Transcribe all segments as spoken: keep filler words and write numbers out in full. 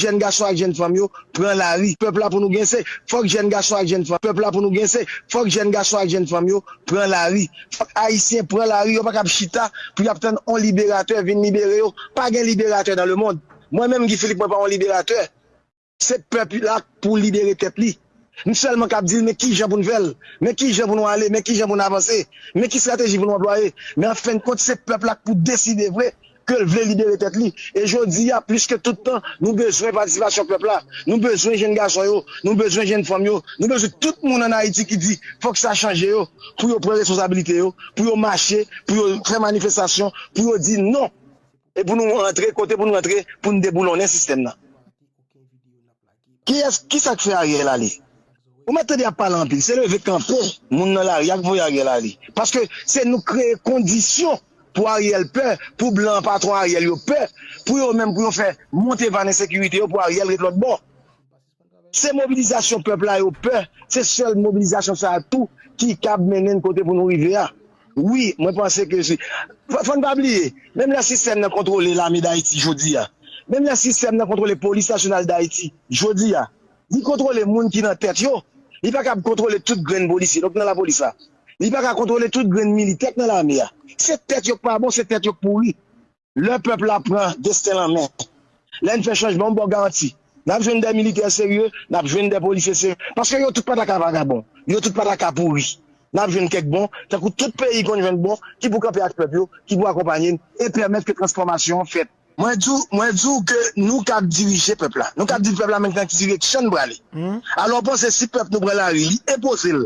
jèn gason ak jèn fanm yo pran lari. Pèp la pou nou gen se, fòk jèn gason ak jèn fanm, pèp la pou nou gen se, fòk jèn gason ak jèn fanm yo pran lari. Fòk Ayisyen pran lari, yo pa kab chita pou y ap tann on liberatè vin libere yo. Pa gen liberatè dans le monde. Mwen menm, Guy Philippe, mwen pa on liberatè. Se pèp la k pou libere tèt li. M sèlman k ap di l, men kijan pou n fè l, men kijan pou nou ale, men kijan pou n avanse, men ki estrateji pou nou anplwaye. Men an fen de kont, se pèp la k pou deside vre ke l vle libere tèt li. E jodi a, plis ke tout tan, nou bezwen patisipasyon pèp la. Nou bezwen jèn gason yo, nou bezwen jèn fanm yo, nou bezwen tout moun ann Ayiti ki di fòk sa chanje yo, pou yo pran responsablite yo, pou yo mache, pou yo fè manifestasyon, pou yo di non. E pou nou rantre, kote pou nou rantre, pou n deboulonnen sistèm nan. Kiyès, kisa k fè Ariel ale? Ou mèt tande y ap pale anpil. Se leve kanpe moun nan lari a k voye Ariel ale. Paske se nou kreye kondisyon pou Ariel pè, pou blan patwon Ariel yo pè, pou yo menm, pou yo fè monte van ensekirite yo, pou Ariel ret lòt bò. Se mobilizasyon pèp la yo pè, se sèl mobilizasyon sa a tou ki kab mennen n kote pou nou rive a. Wi, mwen panse ke si, fò, fò n pa bliye, menm lè sistèm nan kontwole Lame Dayiti jodi a, menm lè sistèm nan kontwole Polis Nasyonal Dayiti jodi a, li kontwole moun ki nan tèt yo. Li pa kab kontwole tout grenn polisye k nan lapolis la. Li pa ka kontwole tout grenn militè k nan lame a. Se tèt yo k pa bon, se tèt yo k pouri. Lè pèp la pran desten l an men, lè n fè chanjman, m ba w garanti, n ap jwenn de militè serye, n ap jwenn de polisye serye. Paske yo tout pa ta ka vagabon, yo tout pa ta ka pouri. N ap jwenn kèk bon, tankou tout peyi konn jwenn bon, ki pou kanpe ak pèp yo, ki pou akonpaye n e pèmèt ke transfòmasyon an fèt. Mwen di w, mwen di w ke nou k ap dirije pèp la. Nou k ap di pèp la men nan ki direksyon n prale. Alò, w panse si pèp nou pran lari, li enpoze l,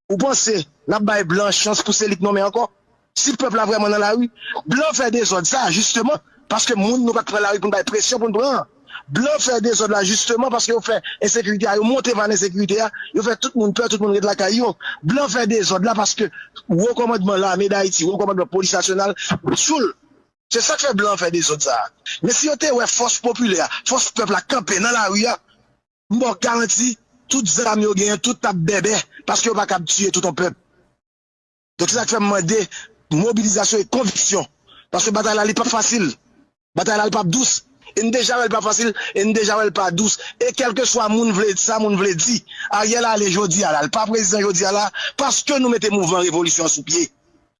ou panse n ap bay blan chans pou se li k nonmen ankò? Si pèp la vrèman nan lari, blan fè dezòd sa, jisteman, paske moun nou pa t pran lari pou n bay presyon pou n pran an. Blan fè dezòd la, jisteman, paske yo fè ensekirite a, yo monte van ensekirite a, yo fè tout moun pè, tout moun ret lakay yo. Blan fè dezòd la paske wo kòmandman Lame Dayiti, wo kòmandman Polis Nasyonal, tchoul. Se sa k fè blan fè dezòd sa a. Men si yo te wè fòs popilè a, fòs pèp la kanpe nan lari a, m ba w garanti, tout zam yo genyen, tout t ap bèbè, paske yo pa kab tiye tout on pèp. Donk, se sa k fè m mande mobilizasyon e konviksyon. Paske batay la, li p ap fasil. Batay la, li p ap dous. E n deja wè l p ap fasil, e n deja wè l pa dous. E kèlkeswa moun vle sa, moun vle di, Ariel ale jodi a la, l pa prezidan jodi a la, paske nou mete mouvman revolisyon an sou pye.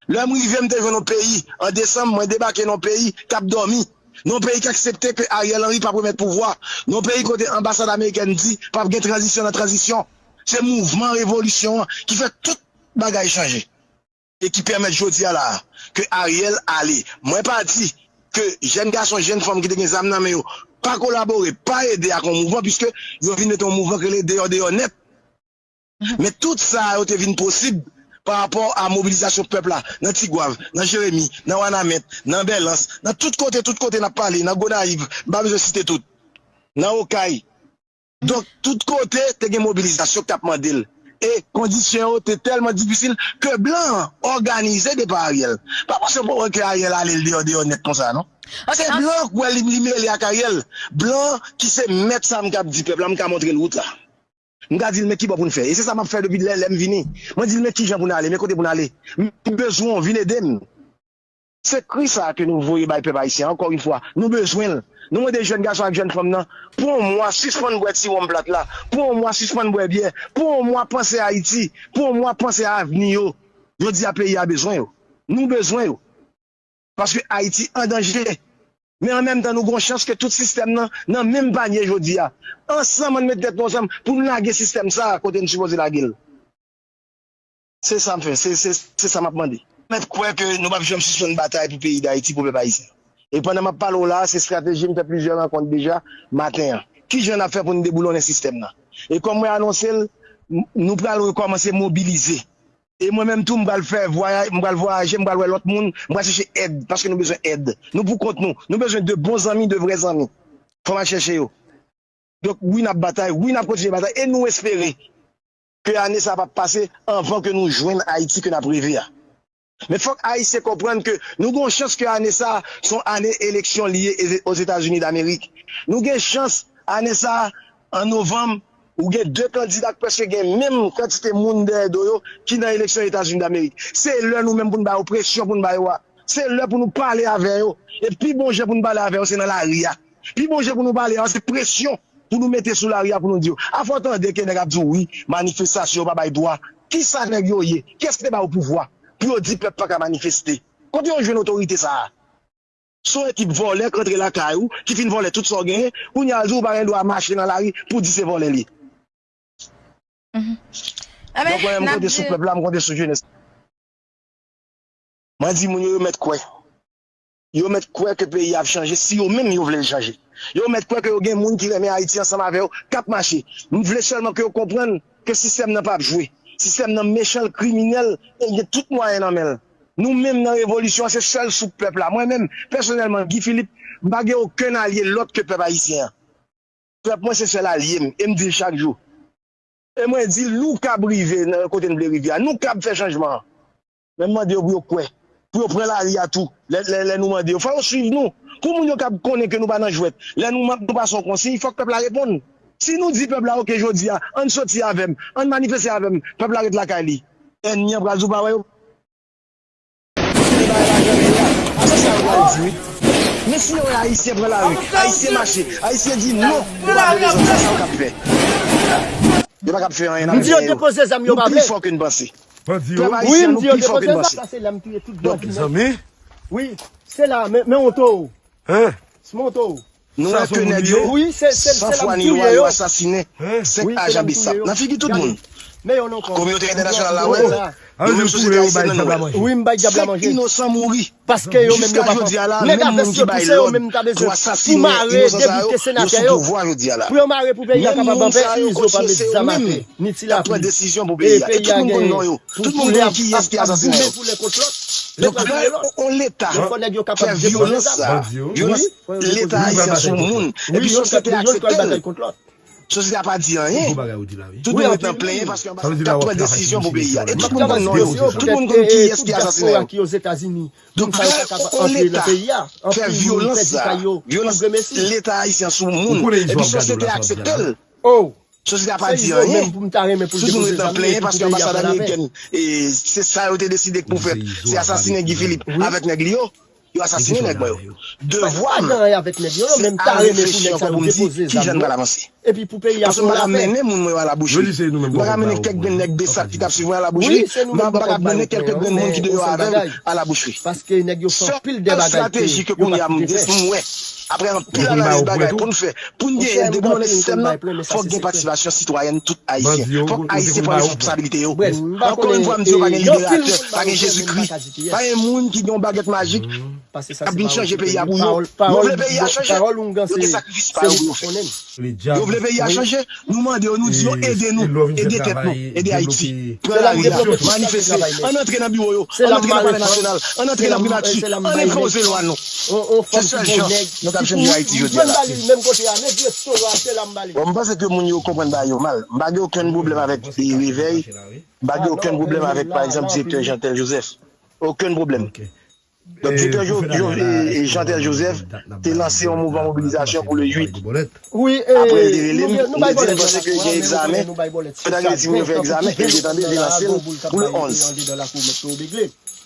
Lè m rive, m te jwenn yon peyi, an desanm, mwen debake nan yon peyi k ap dòmi. Nan yon peyi k aksepte ke Ariel Henry p ap remèt pouvwa. Nan yon peyi kote anbasad amerikèn di p ap gen tranzisyon nan tranzisyon. Se mouvman revolisyon an ki fè tout bagay chanje. E ki pèmèt jodi a la a, ke Ariel ale. Mwen pa di ke jèn gason, jèn fanm ki te gen zam nan men yo, pa kolabore, pa ede ak yon mouvman, piske yo vin mete yon mouvman ki rele Deyò Deyò Nèt. Men tout sa a yo te vin posib pa rapò a mobilizasyon pèp la, nan Tigwav, nan Jeremi, nan Wanament, nan Bèlans, nan tout kote, tout kote n ap pale, nan Gonayiv, m pa bezwen site tout, nan Okay. Donk, tout kote te gen mobilizasyon k t ap mande l. E kondisyon yo te tèlman difisil ke blan an òganize depa Ariel. Pa panse ke Ariel ale l deyò, deyò nèt konsa, non. Se blan k wè li, li mele ak Ariel. Blan ki se mèt sa m k ap di pèp la, m ka montre l wout la. M ka di l, men ki bò pou n fè. E se sa m ap fè depi lè, lè m vini. Mwen di l, men ki jan pou n ale, men kote pou n ale. M bezwen w, vin ede m. Se kri sa a ke nou voye bay pèp ayisyen an, ankò yon fwa. Nou bezwen l. Nou mande jèn gason ak jèn fanm nan, pou yon mwa, sispann bwè ti wonm plat la. Pou yon mwa, sispann bwè byè. Pou yon mwa, panse Ayiti. Pou yon mwa, panse a avni yo. Yo di a peyi a bezwen yo. Nou bezwen yo. Paske Ayiti an danje. Men an menm tan, nou gon chans ke tout sistèm nan nan menm panye jodi a. Ansanm, ann met tèt nou ansanm pou n lage sistèm sa a kote n sipoze lage l. Se sa m fè, se, se, se sa m ap mande. Mèt kwè ke nou p ap janm sispann batay pou peyi Dayiti, pou pèp ayisyen. E pandan m ap pale w la a, se estrateji, m fè plizyè rankont deja maten an. Kijan n ap fè pou n deboulonnen sistèm nan? E kòm mwen anonse l, m, nou pral rekòmanse mobilize. E mwen menm tou, m pral fè vwayaj, m pral vwayaje, m pral wè lòt moun, m pral chèche èd, paske nou bezwen èd. Nou pou kont nou. Nou bezwen de bon zanmi, de vrè zanmi. Fò m al chèche yo. Donk, wi, n ap batay, wi, n ap kontinye batay, e nou espere ke ane sa a p ap pase anvan ke nou jwenn Ayiti ke n ap reve a. Men fòk Ayisyen konprann ke nou gen yon chans ke ane sa a se yon ane eleksyon li ye Ozetazini Damerik. Nou gen chans ane sa a, an novanm, ou gen de kandida k prèske gen menm kantite moun dèyè do yo ki nan eleksyon Etazini Damerik. Se lè nou menm pou n ba yo presyon, pou n ba yo a. Se lè pou nou pale avè yo. E pi bon jan pou n pale avè yo, se nan lari a. Pi bon jan pou nou pale a, se presyon pou nou mete sou lari a pou nou di yo. Afò tande ke nèg ap di w wi, manifestasyon yo pa bay dwa. Kisa nèg yo ye? Kiyès ki te ba yo pouvwa pou yo di pèp pa ka manifeste? Kote yo jwenn otorite sa a? Se yon ekip vòlè k rantre lakay ou, ki fin vòlè tout sa w genyen, kounye a l di w pa gen dwa mache nan lari pou di se vòlè l ye. Donk mwen menm m konte sou pèp la, m konte sou jenès. Mwen di moun yo, yo mèt kwè. Yo mèt kwè ke peyi a ap chanje si yo menm yo vle l chanje. Yo mèt kwè ke yo gen moun ki renmen Ayiti ansanm avè yo, k ap mache. M vle sèlman ke yo konprann ke sistèm nan p ap jwe. Sistèm nan mechan, l kriminèl, e l gen tout mwayen nan men l. Nou menm nan revolisyon an, se sèl soup pèp la. Mwen menm, pèsonèlman, Guy Philippe, m pa gen okenn alye lòt ke pèp ayisyen an. Pèp mwen se sèl alye m, e m di l chak jou. E mwen di l, nou kab rive nan kote n vle rive a, nou kab fè chanjman an. Men m mande yo pou yo kwè, pou yo pran lari a tou, lè, lè, lè nou mande yo. Fò yo swiv nou. Pou moun yo kab konnen ke nou pa nan jwèt, lè nou, nou pase yon konsiy, fòk pèp la reponn. Si nou di pèp la, oke, jodi a, ann soti avè m, ann manifeste avè m, pèp la ret lakay li. Ènmi an pral di w pa wè yo. Apre sa yo pral di wi. Men si yo wè Ayisyen pran lari, Ayisyen mache, Ayisyen di non, yo pa vle rezon, sa sa yo kab fè? Yo pa kab fè anyen avèk nèg yo. M di yo depoze zam yo pa vle. Nou pi fò ke n panse. Pèp ayisyen an, nou pi fò ke n panse. Donk, zanmi. Wi, se la, men, men on towo. Hein? Se mon towo. Nou wè ke nèg yo, san fwa ni lwa, yo asasinen senk ajan BSAP nan figi tout moun. Kominote entènasyonal la wè l. Yo menm sosyete ayisyèn nan nou wè l. Wi, m bay dyab la manje. Senk inosan mouri. Paske yo menm yo pa pran. Nèg avès yo tou se yo menm m ta bezwen pou mare depite senatè yo. Pou yo mare pou peyi a kapab anpè, yo pa met zam atè, ni ti lapli. E peyi a gen pou koule ap, ap goumen pou len kont lòt. Donk lè yon leta fè vyolans sa, vyolans Leta ayisyen sou moun, epi sosyete a aksepte l. Sosyete a pa di anyen. Tout moun ret nan plenyen paske anbasadè ap pran desizyon pou peyi a. E tout moun konn non yo. Tout moun konn kiyès ki asasinen yo. Donk lè yon leta fè vyolans sa, vyolans Leta ayisyen sou moun, epi sosyete a aksepte l. Sosyete a pa di anyen. Tout moun ret nan plenyen paske anbasad amerikèn, e, se sa yo te deside pou fè. Se asasinen Guy Philippe avèk nèg li yo. Yo asasinen nèg mwen yo. Devwa m, se al reflechi ankò pou m di kijan n pral avanse. Paske m pa ka mennen moun mwen yo alabouchri. M pa ka mennen kèk grenn nèg BSAP ki t ap swiv mwen alabouchri. M pa ka mennen kèk grenn moun ki deyò avè m alabouchri. Sèl estrateji ke kounye a m wè, apre anpil analiz bagay pou n fè, pou n genyen, depi nou nan sistèm nan, fòk gen patisipasyon sitwayèn tout Ayisyen. Fòk Ayisyen pran responsabilite yo. Ankò yon fwa, m di yo, pa gen liberatè, pa gen Jezikri, pa gen moun ki gen yon bagèt majik k ap vin chanje peyi a pou yo. Yo vle peyi a chanje. Yo gen sakrifis pa yo pou yo fè. Yo vle peyi a chanje. Nou mande yo, nou di yo, ede nou, ede tèt nou, ede Ayiti. Pran lari a, manifeste, ann antre nan biwo yo, ann antre nan Palè Nasyonal, ann antre nan Primati, ann enpoze lwa nou. Se sèl jan nou kab chanje Ayiti jodi a la. Bon, m panse ke moun yo konprann bagay yo mal. M pa gen okenn pwoblèm avèk, e, Revèy. M pa gen okenn pwoblèm avèk, pa egzanp, direktè Jeantel Joseph. Okenn pwoblèm. Donk, direktè Jo-, Jo-, e, e, Jeantel Joseph te lanse yon mouvman mobilizasyon pou le uit. Apre, li te rele m, li te di m panse ke gen egzamen, yo ta vle di moun yo fè egzamen, e li te tande, li te lanse l pou le onz.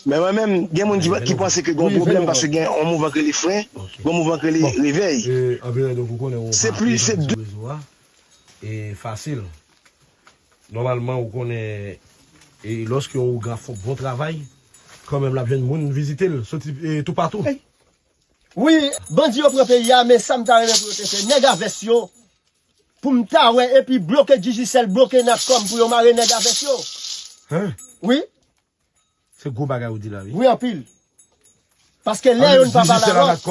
Men mwen menm, gen moun ki, ki panse ke gen yon pwoblèm paske gen yon mouvman ki rele Fren, gen yon mouvman ki rele Revèy. Se plis, se de. E fasil. Nòmalman, ou konnen, e lòske yon ougan ap fè yon bon travay, kanmenm l ap jwenn moun vizite l, soti, e, toupatou. Wi, bandi yo pran peyi a, men sa m ta renmen pou yo te fè, nèg a vès yo, pou m ta wè, epi bloke Digicel, bloke Natcom pou yo mare nèg a vès yo. Wi. Se gwo bagay ou di la, wi. Wi, anpil. Paske lè youn pa pale a lòt.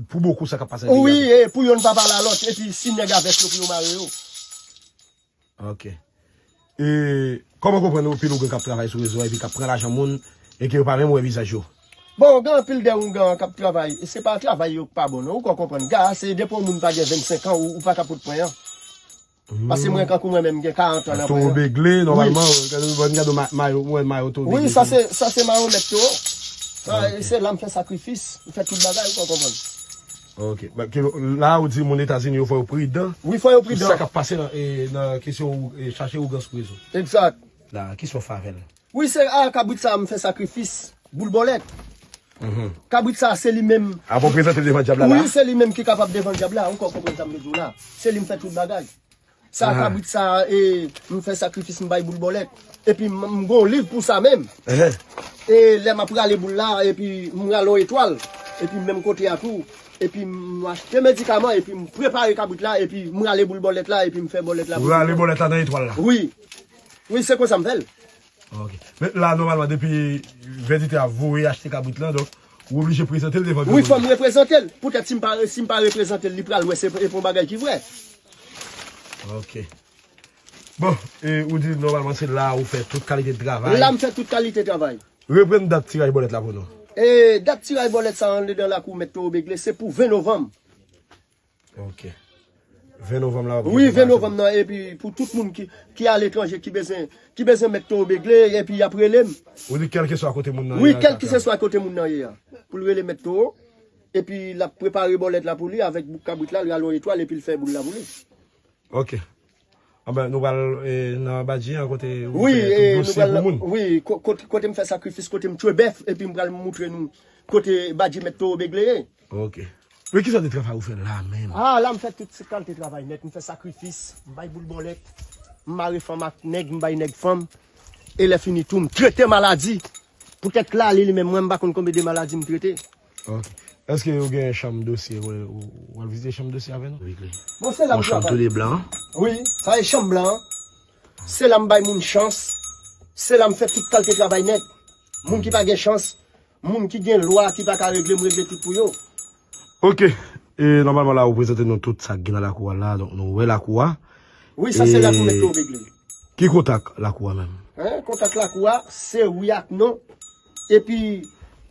Pou bokou sa k ap pase nan peyi a. Wi, e pou youn pa pale a lòt, epi si nèg a vès yo pou yo mare yo. Ok. E kòman konprann anpil ougan k ap travay sou rezo a epi k ap pran lajan moun e ke yo pa menm wè vizaj yo? Bon, gen anpil de ougan k ap travay, e se pa travay yo k pa bon, non, ou ka konprann. Ga, se depi yon moun pa gen vennsenk an, ou, ou pa ka pot pwen an. Paske mwen, kankou mwen menm, m gen karant an nan pwen an. Towo begle, nòmalman, gade, gade mayo, mwen, mayo towo begle. Wi, sa se, sa se mayo mèt towo. Sa, se la m fè sakrifis, m fè tout bagay, ou ka konprann. Ok. La, ou di moun Etazini yo fò yo pridan. Wi, fò yo pridan. Pou sa k ap pase nan, e, nan kesyon, e, chache ougan sou rezo. Egzak. La, kisa w fè avè l? Wi, se a kabrit sa a m fè sakrifis. Boul bòlèt. Kabrit sa a, se li menm. Apre w prezante l devan dyab la, la? Wi, se li menm ki kapab devan dyab la. Ou konprann sa m vle di w la? Se li m fè tout bagay. Sa, kabrit sa a, e, m fè sakrifis, m bay boul bòlèt. Epi m, m gon liv pou sa menm. E lè m ap rale boul la, epi m rale yon etwal. Epi menm kote a tou. Epi m achte medikaman, epi m prepare kabrit la, epi m rale boul bòlèt la, epi m fè bòlèt la. Ou rale bòlèt la nan etwal la? Wi. Wi, se konsa m fè l. Ok. Men la, nòmalman, depi vèditè a voye achte kabrit lan, donk, ou oblije prezante l devan. Wi, fò m reprezante l. Poutèt si m pa, si m pa reprezante l, li pral wè se e pa yon bagay ki vrè. Ok. Bon, e, ou di nòmalman se la ou fè tout kalite de travay. La m fè tout kalite travay. Reprann dat tiraj bòlèt la pou nou. E, dat tiraj bòlèt sa anndan lakou Mèt Towo Begle, se pou ven novanm. Ok. Ven novanm la, w ap gen ven novanm nan, epi pou tout moun ki, ki aletranje, ki bezwen, ki bezwen Mèt Towo Begle, epi y ap rele m. Ou di kèlkeswa kote moun nan ye a, wi, kèlkeswa kote moun nan ye a. Pou l rele Mèt Towo, epi l ap prepare bòlèt la pou li, avèk bouk kabrit la, l rale yon etwal, epi l fè boul la pou li. Ok. Anben, nou pral, e, nan badji an kote ou fè tout dosye pou moun. Wi, ko-, kote, kote m fè sakrifis, kote m tchwe bèf, epi m pral moutre nou kote badji Mèt Towo Begle ye. Ok. Men kisa de travay ou fè la menm? Ah, la m fè tout kalite travay nèt. M fè sakrifis, m bay boul bòlèt, m mare fanm ak nèg, m bay nèg fanm. E lè fini tou, m trete maladi. Poutèt la, li, li menm, mwen, m pa konn konbyen de maladi m trete. Ok. Èske ou gen chanm dosye, ou, ou, ou al vizite chanm dosye avè nou? Wi, klè. Bon, se la m travay. Yon chanm tou de blan. Wi, sa e chanm blan an. Se la m bay moun chans. Se la m fè tout kalite travay nèt. Moun ki pa gen chans, moun ki gen lwa ki pa ka regle, m regle tout pou yo. Ok. E, nòmalman la, ou prezante nou tout sa k gen nan lakou a la. Donk, nou wè lakou a. Wi, sa se lakou Mèt Towo Begle. Ki kontak lakou a menm? Hein, kontak lakou a, se wi ak non. Epi,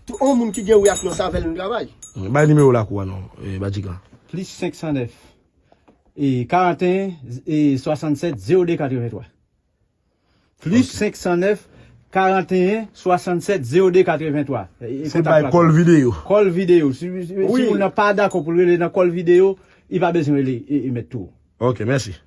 tou, yon moun ki gen wi ak non, se avè l nou travay. Bay nimewo lakou a non, e, Badjigan. Plis senk san nèf, e, karanteyen, e, swasannsèt, zewo de, katrevenntwa. Plis senk san nèf, karanteyen, swasannsèt, zewo de, katrevenntwa. E, e, se bay kòl videyo. Kòl videyo. Si, si, si moun nan pa dakò pou l rele nan kòl videyo, li pa bezwen rele, e, e, Mèt Towo. Ok, mèsi.